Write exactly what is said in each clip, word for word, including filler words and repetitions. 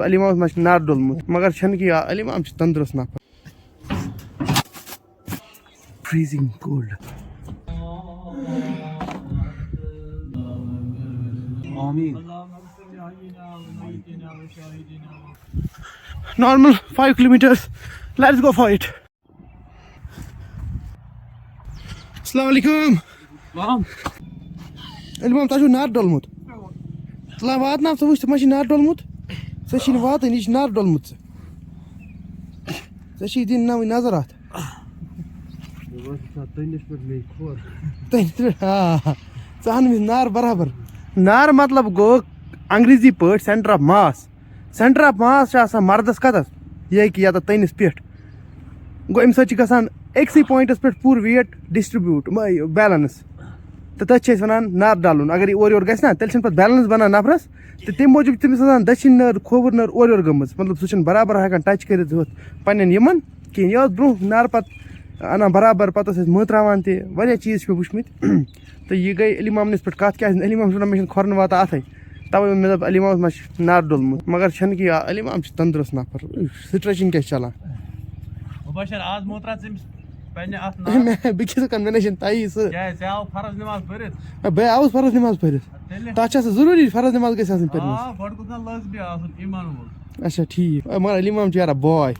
علی محمد ما چھُ نار ڈوٚلمُت، مگر چھَنہٕ کینٛہہ، علی محمد چھُ تندرست نفر۔ Freezing cold. آمین۔ Normal five kilometers. Let's go for it. السلام علیکم۔ سلام۔ علی محمد، تۄہہِ چھُو نار ڈوٚلمُت۔ تُلان واتناو، ژٕ وٕچھ، ژےٚ ما چھُے نار ڈوٚلمُت؟ ژےٚ چھُے نہٕ واتٕنۍ، یہِ چھُ نار ڈوٚلمُت ژےٚ۔ ژےٚ چھُے دِنۍ ناوٕنۍ نظر اَتھ۔ مےٚ باسان، ژٕ تٔنِس پٮ۪ٹھ مےٚ کھۄر۔ تٔنِس پٮ۪ٹھ، آ۔ ژٕ اَن مےٚ نار برابر۔ نار مطلب گوٚو انگریزی پٲٹھۍ center of mass۔ Center of mass چھُ آسان مردس کتس؟ یہِ ہیٚکہِ ییٚتٮ۪تھ تٔنِس پٮ۪ٹھ۔ گوٚو، اَمہِ سۭتۍ چھُ گژھان أکسٕے پوینٹس پٮ۪ٹھ پوٗرٕ weight distribute، مہ-، balance۔ تہٕ تٔتھۍ چھِ أسۍ وَنان نار ڈَلُن۔ اگر یہِ اورٕ یورٕ گژھِ نا، تیٚلہِ چھِنہٕ پَتہٕ balance بَنان نفرَس۔ تہٕ تَمہِ موٗجوٗب چھِ تٔمِس آسان دٔچھِنۍ نٔر، کھووُر نٔر اورٕ یورٕ گٔمٕژ۔ مطلب، سُہ چھُنہٕ برابر ہٮ۪کان touch کٔرِتھ ہُتھ پنٛنٮ۪ن یِمَن کِہیٖنۍ۔ یہِ اوس برٛونٛہہ نارٕ پَتہٕ اَنان برابر، پَتہٕ اوس اَسہِ مٲنٛتراوان تہِ۔ واریاہ چیٖز چھِ مےٚ وٕچھمٕتۍ۔ تہٕ یہِ گٔے علی محمدَس پٮ۪ٹھ کَتھ، کیٛازِ علی محمد چھُ وَنان، مےٚ چھِنہٕ کھۄرَن واتان اَتھَے۔ تَوَے ووٚن مےٚ، دوٚپ، علی محمدَس ما چھِ نار ڈوٚلمُت۔ مگر چھَنہٕ کینٛہہ، علی محمد چھُ تندرست نفر۔ Stretching کیٛاہ چھِ چَلان؟ مُبشر، آز موترا ژٕ أمِس پنٛنہِ اَتھ نار۔ مےٚ، بہٕ کیٛاہ کَرٕ، مےٚ نہ چھِنہٕ تَیی سُہ۔ کیٛازِ؟ ژےٚ آو فرض نٮ۪ماز پٔرِتھ؟ بہٕ آوُس فرض نٮ۪ماز پٔرِتھ۔ تیٚلہِ؟ تَتھ چھا سُہ ضروٗری فرض نٮ۪ماز گژھِ آسٕنۍ پٔرمٕژ؟ آ، گۄڈٕ گوٚژھ نا لٲزمی آسُن ایٖمان وول۔ اچھا، ٹھیٖک۔ اے، مگر علی محمد چھُ یارا boy۔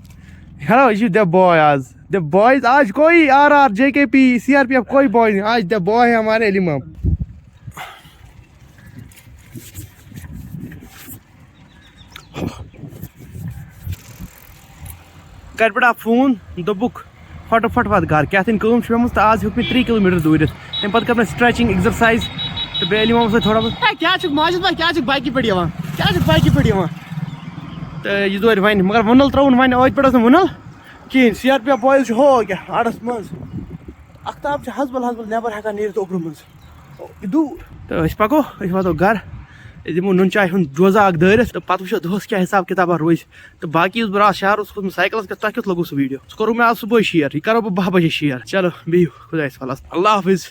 ہیلو، یہِ چھُ the boy آز۔ The boys، آج کوئی R R, J K P, C R P F کوئی boy نہیں۔ آج the boy ہے ہمارے علی محمد۔ گرِ پٮ۪ٹھ آو فون، دوٚپُکھ، "فٹو فٹ وات گرٕ، کیٛاہ تام کٲم چھِ پیمٕژ تہٕ آز ہیوٚک مےٚ ترٛے کِلوٗ میٖٹر دوٗرِتھ۔" تَمہِ پَتہٕ کٔر مےٚ stretching، exercise تہٕ بیٚیہِ علی محمدَس سۭتۍ تھوڑا بہت۔ ہے، کیٛاہ چھُکھ ماجد بھائی، کیٛاہ چھُکھ bikeہِ پٮ۪ٹھ یِوان؟ کیٛاہ چھُکھ bikeہِ پٮ۪ٹھ یِوان؟ تہٕ یہِ دورِ وَنہِ، مگر وُنَل ترٛٲوٕن وَنہِ، ٲدۍ پٮ۪ٹھ ٲس نہٕ وُنَل کِہیٖنۍ۔ C R P F boys چھِ ہو کیٛاہ اَڈَس منٛز۔ اختاب چھِ ہَزبَل ہَزبَل نٮ۪بَر ہٮ۪کان نیٖرِتھ اوٚبرٕ منٛز۔ دوٗر۔ تہٕ أسۍ پَکو، أسۍ واتو گَرٕ۔ أسۍ دِمو نُن چاے ہُنٛد ڈوزا اَکھ دٲرِتھ تہٕ پَتہٕ وٕچھو دۄہَس کیٛاہ حِساب کِتابہ روزِ۔ تہٕ باقی یُس بہٕ راتھ شہر اوسُس کھوٚتمُت سایکلَس پٮ۪ٹھ، تۄہہِ کیُتھ لوٚگوُ سُہ video؟ سُہ کوٚروُ مےٚ آز صُبحٲے share، یہِ کَرو بہٕ باہ بَجے share۔ چلو، بِہِو خۄدایَس حوالَس۔ اللہ حافظ۔